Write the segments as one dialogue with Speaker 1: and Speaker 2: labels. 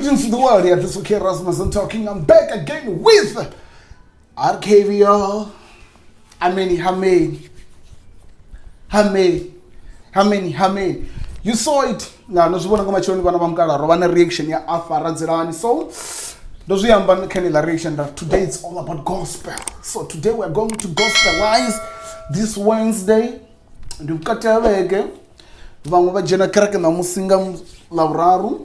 Speaker 1: Greetings to the world. Yeah, this is okay Rasmus. I'm talking. I'm back again with RKVR. How many? How many? How many? How many? How many? You saw it. Na no zwi vhona nga matsheloni vhana vha mukala ro vha na reaction ya Arthur Radzilani. So ndo zwi amba kha la reaction that today it's all about gospel. So today we are going to gospelize this Wednesday. Ndi vhukati ha vhege. Vhaṅwe vha dzhena kereke ṋamusi nga Ḽavhuraru,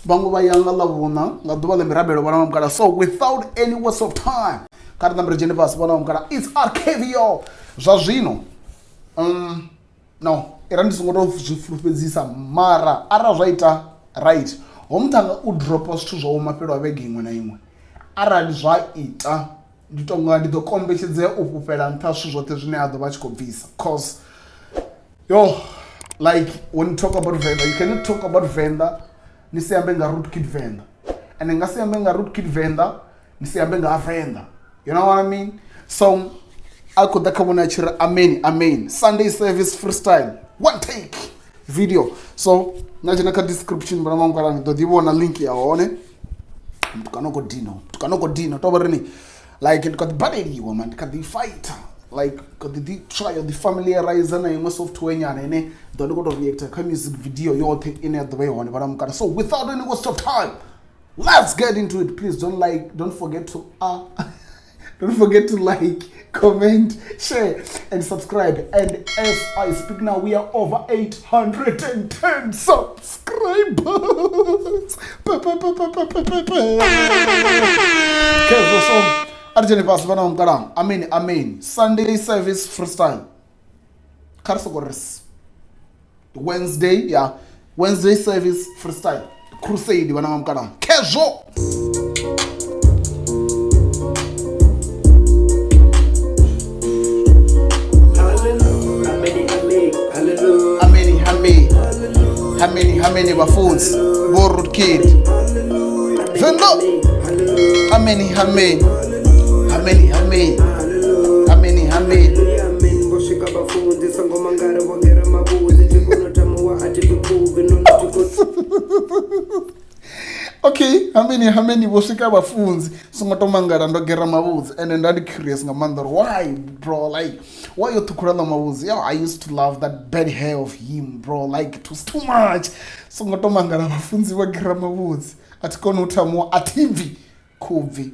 Speaker 1: vhaṅwe vha ya nga Ḽavhuṋa nga ḓuvha ḽa mirabelo vhana vha mukala. So without any waste of time, kha ri ṋambe ri dzhene fhasi vhana vha mukala. It's RKVO zwa zwino. No, ira ndi songo to zwi fulufhedzisa mara arali zwa ita right, ho muthanga u dropa zwithu zwawe mafhelo a vhege iṅwe na iṅwe. Arali zwa ita ndi tonga ndi ḓo kombetshedzea u fhufhela nṱha zwithu zwoṱhe zwine a ḓo vha a tshi khou bvisa, cause yo, like when you talk about Venda, you cannot talk about Venda ni si ambe nga Root Kid Venda, and nga si ambe nga Root Kid Venda ni si ambe nga Venda, you know what I mean? So a khou ḓa kha vhone a tshi ri amen amen, Sunday service freestyle one take video. So na dzhena kha description vhana vhangwalani ḓo ḓi vhona link ya hone. Mutukana u khou dina, mutukana u khou dina to vha ri ni like ndi kha ḓi baleliwa man, ndi kha ḓi fighter, like kha ḓi ḓi try u ḓi familiarize na iṅwe software nyana ine ḓo ndi khou to reacta kha music video yoṱhe ine ya ḓo vha i hone vhana mukala. So without any waste of time, let's get into it. Please don't like, don't forget to don't forget to like, comment, share and subscribe. And as I speak now, we are over 810 subscribers. Okay, so a ri dzhene fhasi vhana vha amen amen, Sunday service freestyle. Kha ri soko ri Wednesday, yeah, Wednesday service freestyle crusade vhana vha mukalaha khezwo. Ameni ameni ameni ameni vhafunzi vho Root Kid Venda. Ameni ameni ameni ameni ameni ameni.
Speaker 2: Amen, vho swika vhafunzi songo mangala vho gera mavhudzi tikono tamuwa a thi bvi none tiko.
Speaker 1: Okay, ameni ameni, vho swika vhafunzi songo to mangala ndo gera mavhudzi. Ende nda ndi curious nga maanḓa uri why, bro, like why yo ṱhukhula ḽa mavhudzi? Yo, I used to love that bad hair of him, bro, like it was too much. Songo to mangala vhafunzi vha gera mavhudzi, a thi koni u thamuwa, a thi bvi khubvi,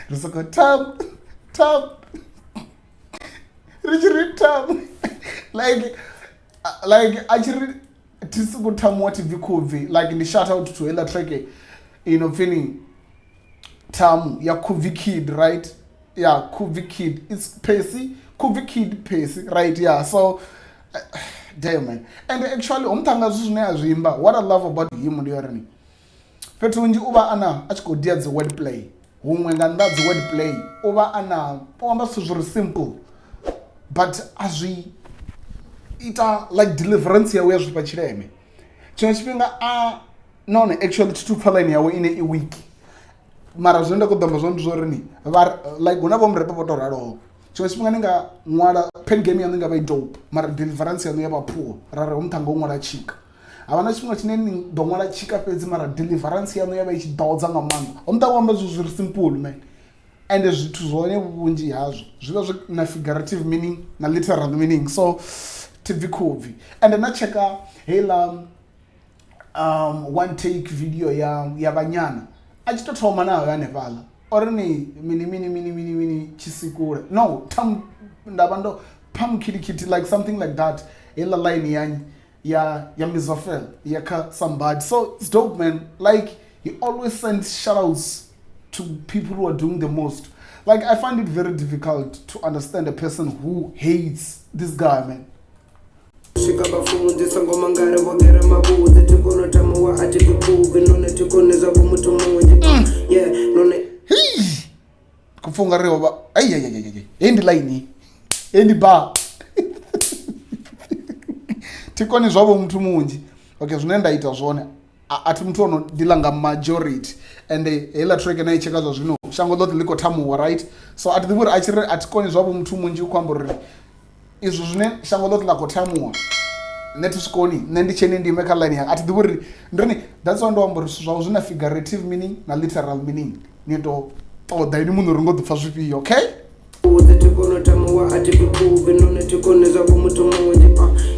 Speaker 1: ri soko tam tam, ri tshi ri tam, like a tshi ri thi soko thamuwa thi bvi khubvi. Like ndi shout out to heiḽa track ino pfini Thamu ya Khubvi Kid, right? Yeah, Khubvi Kid, it's Percy Khubvi Kid Percy, right? Yeah, so damn man. And actually omthanga zwithu zwine a zwi imba, what I love about him ndi uri fhethu hunzhi u vha ana a tshi khou dia dzi word play, huṅwe nga nnḓa dzi word play u vha ana u amba zwithu zwi re simple, but a zwi ita like deliverance yawe ya zwifha tshileme tshiṅwe tshifhinga a nahone actually thi thu pfha line yawe ine i weak. Mara zwine nda khou ḓo amba zwone ndi zwa uri ni vha like hu na vho murepo vho to raloho, tshiṅwe tshifhinga ni nga ṅwala pen game yaṋu i nga vha i dope, mara deliverance yaṋu ya vha poor, ra ri ho muṱhanga u ṅwala tshika. Havha na tshifhinga tshine ni ḓo ṅwala tshika fhedzi, mara deliverance yaṋu ya vha i tshi ḓodza nga maanḓa. Ho muṱhanga u amba zwithu zwi re simple man, and zwithu zwone vhunzhi hazwo zwi vha zwi na figurative meaning na literal meaning. So thi bvi khubvi. And na tsheka heiḽa one take video ya vhanyana a tshi to thoma nayo hanefhaḽa ori ni mini mini mini mini mini tshisikule no tham nda vha ndo pam khilikhithi, like something like that, heiḽa line ya Mizofel ya kha somebody. So it's dope man, like he always sends shoutouts to people who are doing the most. Like I find it very difficult to understand a person who hates this guy, man.
Speaker 2: Swika vhafunzi songo mangala vho gera mavhudzi tikono tamuwa a thi bvi khubvi none tikoni zwavho muthu munzhi, yeah, none.
Speaker 1: Khou pfa ungari ho vha ai ai ai ai, heyi ndi line, heyi ndi bar, thikoni zwavho muthu munzhi. Okay, zwine nda ita zwone a thi muthu ono deala nga majority, and heiḽa track na i tsheka zwa zwino shango ḽoṱhe ḽi khou thamuwa, right? So a thi ḓivhi uri a tshi ri a thi koni zwavho muthu munzhi u khou amba uri izwo zwine shango ḽoṱhe ḽa khou thamuwa Nṋe thi swikoni, nṋe ndi tsheni ndime kha line yanga. A thi ḓivhi uri ndi ri that's why ndo amba uri zwithu zwawe zwi na figurative meaning na literal meaning. Ni to ṱoḓa ini muṋe uri ngo ḓi pfa zwifhio, okay?
Speaker 2: Vhudze thi kone u tamuwa a thi pfi khuvhi none thi koni zwavho muthu munzhi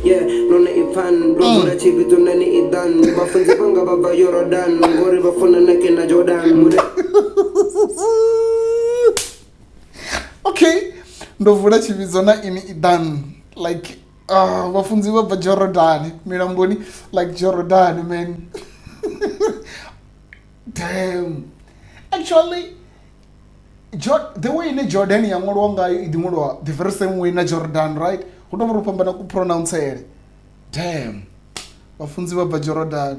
Speaker 2: yeah none ipfani ndo vula tshivhidzo nani iḓani vhafunzi vhanga vha bva Yorodani ngori vha funa Nike na Jordan Mune
Speaker 1: Okay, ndo vula tshivhidzo na ini iḓani like vhafunzi vha bva Jorodani milamboni like Jorodani man. Damn. Actually the way ine Jordan ya ṅwaliwa ngayo i ḓi ṅwaliwa the very same way na Jordan, right? Hu tou vha uri fhambana ku pronouncele. Damn. Vhafunzi vha bva Jordan,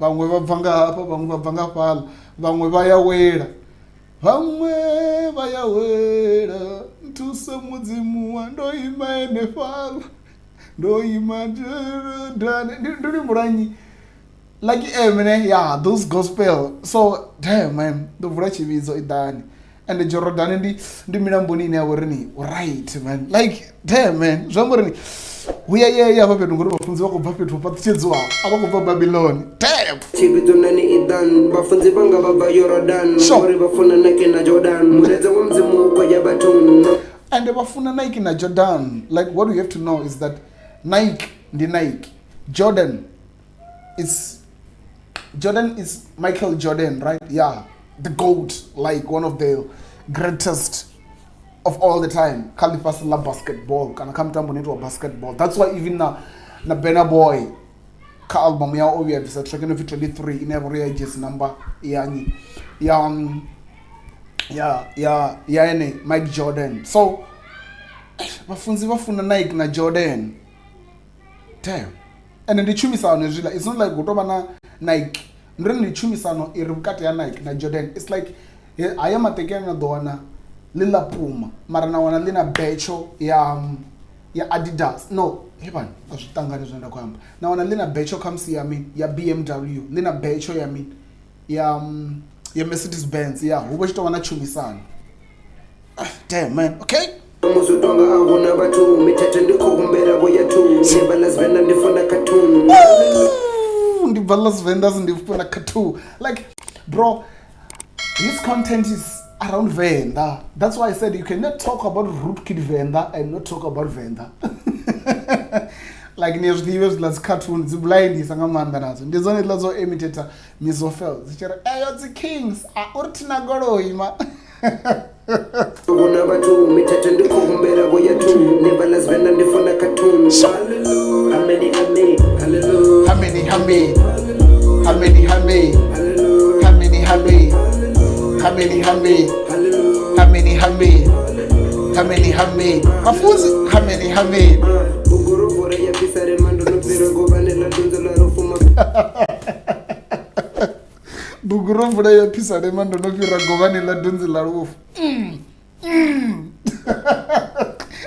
Speaker 1: vhaṅwe vha bva nga hafha, vhaṅwe vha bva nga fhaḽa, vhaṅwe vha ya wela, vhaṅwe vha ya wela. Nthuse Mudzimu wa ndo ima henefhaḽa, ndo ima Jordan. Ndi luimbo lwa nnyi? Like mne, yeah, those gospel. So damn man, ndo vula tshivhidzo iḓani. And Jordan ndi milamboni ine ya vha uri ni right man. Like damn man, zwi amba uri ni hu ya yeya hafha fhethu ngori vhafunzi vha khou bva fhethu ho fhaṱutshedziwaho, a vha khou bva Babylon. Damn.
Speaker 2: Tshivhidzo nani iḓani vhafunzi vhanga vha bva Yorodani ngori vha funa Nike na Jordan mulaedza wa Mudzimu u khou ya vhathuni.
Speaker 1: And vha funa Nike na Jordan. Like what you have to know is that Nike ndi Nike, Jordan is Jordan is Michael Jordan, right? Yeah, the GOAT, like one of the greatest of all the time. Kha ḽifhasi ḽa basketball kana kha mutambo une wa basketball. That's why even na Burna Boy kha album yawe o vhuya bvisa track ino pfi 23 ine ya vha uri ya jersey number ya nnyi ya ene Mike Jordan. So vhafunzi vha funa Nike na Jordan. Damn. And ndi tshumisano hezwiḽa, it's not like hu tou vha na Nike, ndi uri ndi tshumisano i re vhukati ha Nike na Jordan. It's like haya maṱeki ane na ḓo wana ḽi ḽa Puma mara na wana ḽi na betsho ya Adidas. No, he vhana a zwi ṱangani zwine nda khou amba. Na wana ḽi na betsho khamusi ya mini ya BMW, ḽi na betsho ya mini ya Mercedes Benz. Ya hu vha tshi tou vha na tshumisano. Damn man, okay.
Speaker 2: Musi u tonga a huna vhathu mithethe ndi khou humbela vho ya thu ndi bva Las Vendas ndi funa cartoon.
Speaker 1: Ndi bva Las Vendas ndi funa cartoon. Like bro, his content is around Venda. That's why I said you cannot talk about Rootkid Venda and not talk about Venda. Like ni zwi ḓivhe zwiḽa dzi cartoon dzi blindisa nga maanḓa nadzo. Ndi dzone hedzila dzo imitator Mizofel dzi tshi ri eyo dzi kings a uri thina goloi ma.
Speaker 2: Huna vhathu mithethe ndi khou humbela vho ya thu ndi bva Las Vendas ndi funa cartoon. Ameni amen hallelujah.
Speaker 1: Ameni amen. Ameni amen. Ameni amen. Ameni amen. Ameni amen. Ameni amen. Mafunzi ameni amen.
Speaker 2: Bugurovhura ya pisarema ndo no fhira govhani ḽa dunzo ḽa lufuma.
Speaker 1: Bugu ro mvula ya phisalema ndo no fhira govhani ḽa dunzi ḽa lufu.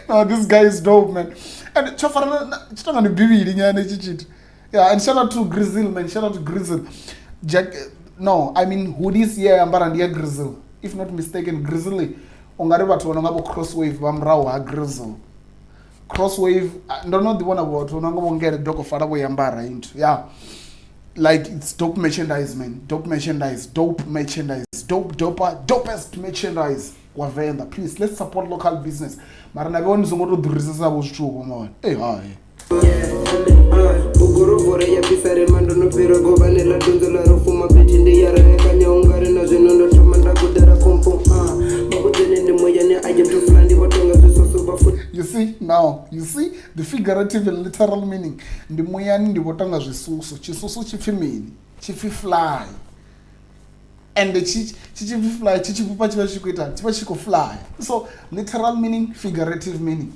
Speaker 1: No, this guy is dope man. And tsho farana tshi tonga ndi bivhili nyana itshi tshithu. Yeah, and shout out to Grizzle man, shout out to Grizzle. Jack, no, I mean hoodies ye ambara ndi ya Grizzle. If not mistaken, Grizzly ungari vhathu vho no nga vho Crosswave vha murahu ha Grizzle. Crosswave ndo no ḓi vhona vhathu vho no nga vho Ngele Dokofala vho ambara inthu. Yeah. Like it's dope merchandise man, dope merchandise, dope merchandise, dope doper, dopest merchandise wa Venda. Please let's support local business. Mara na vhone songo to ḓurisesa vho zwithu vho mone. Eh hai.
Speaker 2: Bugurovhura ya pisarema ndo no fhira govhani ḽa dunzo ḽa lufuma bithi ndi ya rekanya ungari na zwino ndo thoma nda gudela kung fu. Vha ndi muyani I am too fly ndi vho tonga zwisoso vha futhi.
Speaker 1: You see now, you see the figurative and literal meaning. Ndi muyani ndi vho tonga zwisusu. Tshisusu tshi pfi mini? Tshi pfi fly. And tshi tshi pfi fly, tshi tshi fhufha tshi vha tshi khou ita, tshi vha tshi khou fly. So literal meaning, figurative meaning.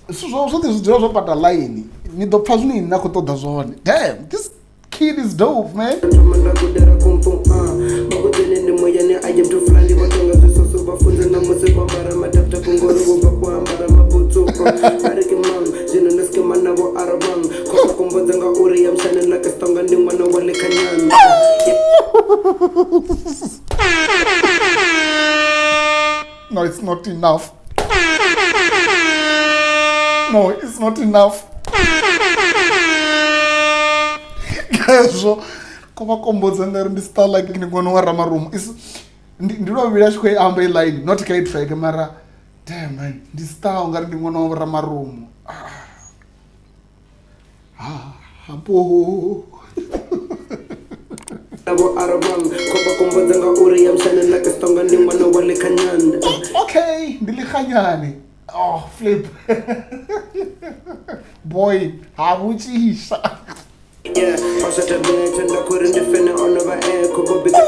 Speaker 1: Zwithu zwoṱhe zwi dzula zwo pata line. Ni ḓo pfa zwine na khou ṱoḓa zwone. Damn, this kid is dope man.
Speaker 2: Thoma nda gudela kung fu. Vha vhudzeni ndi muyani I am too fly ndi vho tonga zwisoso vha funze na musi vho ambara mataputapu ngori vho bva ku ambara mabutsu. Vha ri ke mang zwino ndo skema navho arabang khou kombodza nga uri ya mshane ḽa ke stonga ndi ṅwana wa ḽikhanyana.
Speaker 1: No, it's not enough. No, it's not enough. Khezwo ko vha kombodza ngari ndi star like ndi ṅwana wa ramarumo. Ndi lwa vhuvhili a tshi khou i amba i line not kha i track mara damn man ndi star ungari ndi ṅwana wa ramarumo. Ha hapo.
Speaker 2: Vho arabang kho vha kombodza ngauri ya mshana na kastonga ndi ṅwana wa lekhanyane.
Speaker 1: Okay, ndi lekhanyane. Oh, flip. Boy, ha vhutsisa.
Speaker 2: Yeah, osata bethe nda khori ndi fene ono vha ekho vho bika.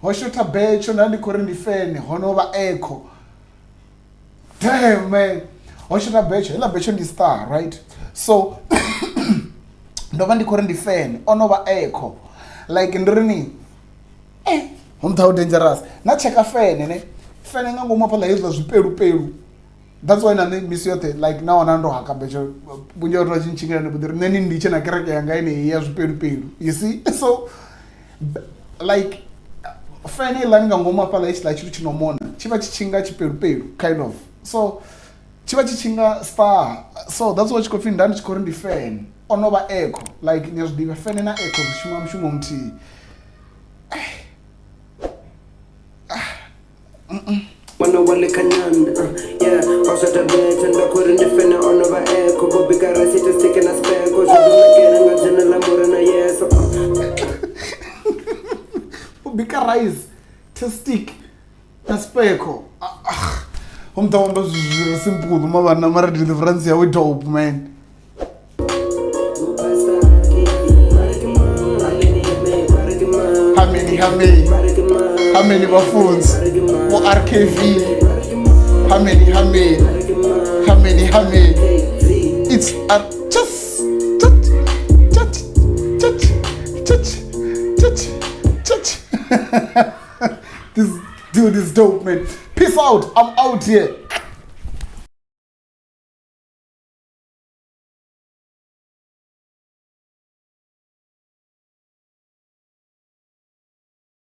Speaker 1: Ho shotha betsho nda ndi khori ndi fene hono vha ekho. Damn man. Ho shotha betsho, hela betsho ndi star, right? So ndo vha ndi khori ndi fene ono vha ekho. Like ndi ri ni ho muthu dangerous. Na cheka fene ne. Fene nga ngomu hafhaḽa hezwiḽa zwipelupelu. That's why na nṋe misi yoṱhe like na wana ndo haka betsho vhunzhi ha vhathu vha tshi ntshingela ndi ri nṋe ni nditshe na kereke yanga yeneyi ya zwipelupelu. You see? So like fene iḽani nga ngomu hafhaḽa hetshiḽa tshithu tshi no mona tshi vha tshi tshinga tshipelupelu kind of. So tshi vha tshi tshinga star. So that's why tshi khou pfhi nda ndi tshi khou ri ndi fene ono vha echo. Like ni a zwi ḓivha fene na echo zwi shuma mushumo muthihi.
Speaker 2: Ṅwana wa lekhanyane. Yeah, osata bethe nda khori ndi fene ono vha ekho vho bika rice testike na speko zwo ḓi nakela nga dzina ḽa Murena Yeso.
Speaker 1: U bika rice testic na speko. Ho muthu amba zwithu zwi simple ma vhanna mara deliverance yawe dope man. Hameni hameni hameni vhafunzi vho RKV hameni hameni hameni hameni. It's a just just just just just just just. This dude is dope, man. Peace out. I'm out here.